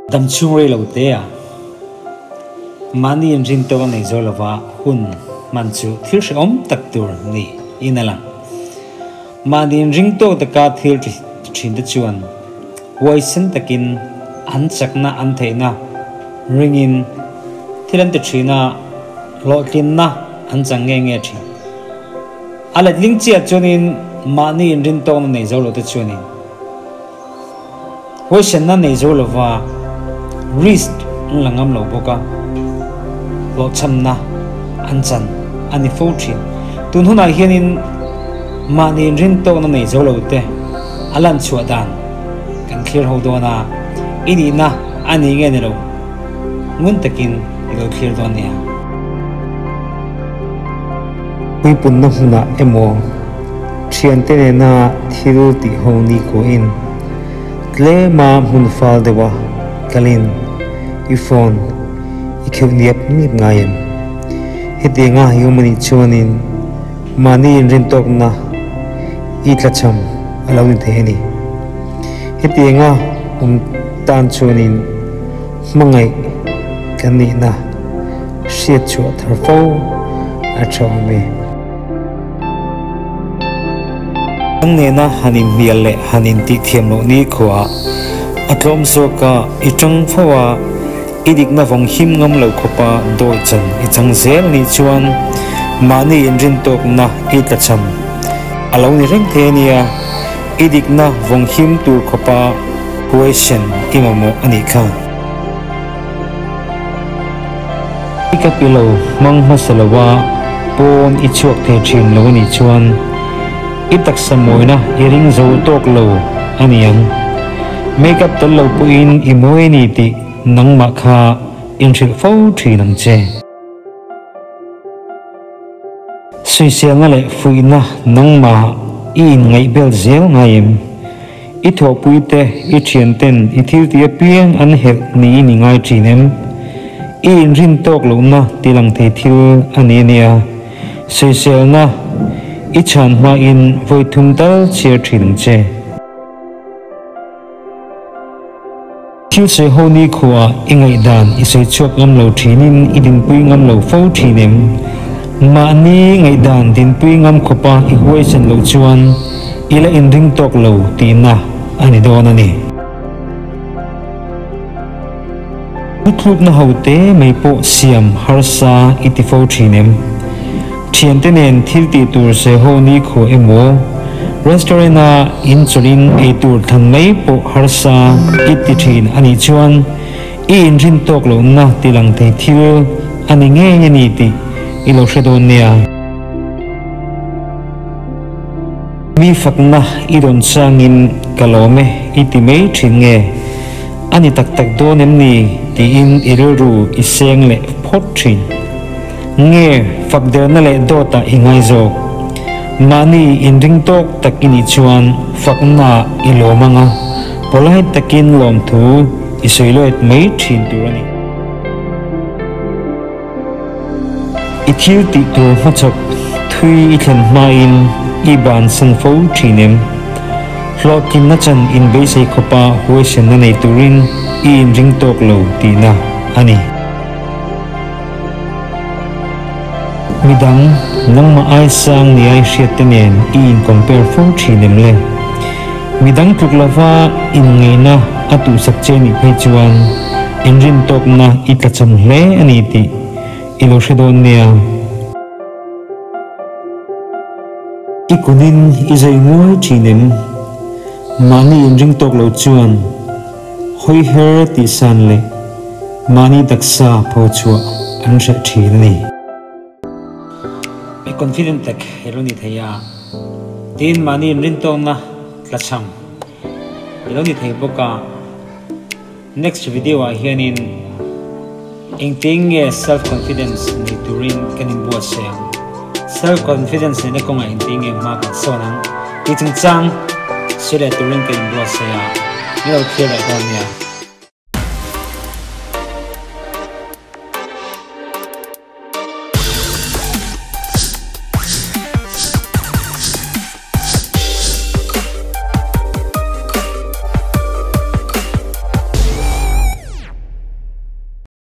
Damchhung rei lo te a, mahni inrin tawk a nei zo lova hun hman chu thil hrehawm tak tur ni in a lang. Mahni inring tawk taka thil thin te chuan huaisen takin an chakna an theihna ringin thil an ti thin a, hlawhtlinna an chang nge nge thin. A letling chiah chuanin mahni inrin tawkna nei zo lo te chuanin Huaisenna nei zo lova risk an la ngam lo bawk a, hlawhchhamna an chan a ni fo thin. Tun hunah hianin mahni inrintawkna nei zo lo te a lan chhuah dan kan thlir ho dawn a, i nihna a ni nge ni lo ngun takin i lo thlir dawn nia. Puipunna hmunah emaw thiante nena thil tih ho ni kuahin tlema hmun fal deuha kalin i phone i kheuh niap niap ngai em? Hetianga i awm anih chuanin mahni inrintawkna i tlachham a lo ni thei a ni. Hetianga awm tan chuanin hmangaih kan nihna hriat chhuah thar fo a tha awm e. An nena han inhnial leh han intih thiam loh ni khuaah a tlawm zawk a, i tang fo a, i dikna vawng him ngam lo khawpa dawi chan i chang zel anih chuan mahni inrintawkna i tlachham a lo ni reng thei a nia, i dikna vawng him tur khawpa huaisen i mamawh a nih kha. I ka pi lo hmang hmasa lo a, pawn i chhuak thei thin lo a nih chuan i taksa mawina i ring zo tawk lo a ni ang. Makeup tel lo pawhin i mawi a ni tih nangmah kha inhrilh fo thin ang che. Sawiselna leh fuihna nangmah i inngaihbel zel ngai em? I thawhpuite, i thianten i thiltih apiang an helh niin i ngai thin em? I inrin tawk lohna ti lang thei thil a ni ania. Sawiselna i chhan hmain vawi thum tal chhiar thin ang che. Thil sawi ho ni khuaah i ngaihdan i sawi chhuak ngam lo thinin i dinpui ngam lo fo thin em? Mahni ngaihdan dinpui ngam khawpa i huaisen loh chuan i la inring tawk lo tihna a ni dawn a ni. Thuthlukna hote mai pawh siam harsa i ti fo thin em? Thiante nen thil tih tur sawi ho ni khuah emaw, restaurant a in chawlhin ei tur thlan mai pawh harsa i ti thin a nih chuan i inrin tawk lohna ti lang thei thil a ni ngei a ni tih i lo hre dawn nia. Mi fakna i rawn changin ka lawm e i ti mai thin nge? A ni tak tak dawn em ni tiin i rilru i seng leh phawt thin. Nge fak derna leh dawtah i ngai zawk? Mahni inring tawk tak i nih chuan fakna i lawm ang a, polite takin lawmthu i sawi luat mai thin tur a ni. I thil tih tur hmachawp thui i thlen hmain i bansan fo thin em? Hlawhtlinna chan inbeisei khawpa huaisenna nei turin i inring tawk lo tihna a ni. Midang, nangmah ai sang ni ai hriat te nen i in compare fo thin em le? Midang tluk lova inngeihna a tuhsak che nih phei chuan inrintawkna i tlachham hle a ni tih i lo hre dawn nia. I kunin i zai nguai thin em? Mahni inring tawk lo chuan hawi her tih san leh mahni taksa pho chhuah an hreh thin a ni. I confident tak i lo ni thei a, tin mahni inrintawkna tlachham i lo ni thei bawk a. Next video ah hianin engtin nge self confidence nei turin kan inbuatsaih ang, self confidence neihna kawngah engtin nge hma kan sawn ang tih chungchang sawi leh turin kan inbuatsaih a, min lo thlir leh dawn nia.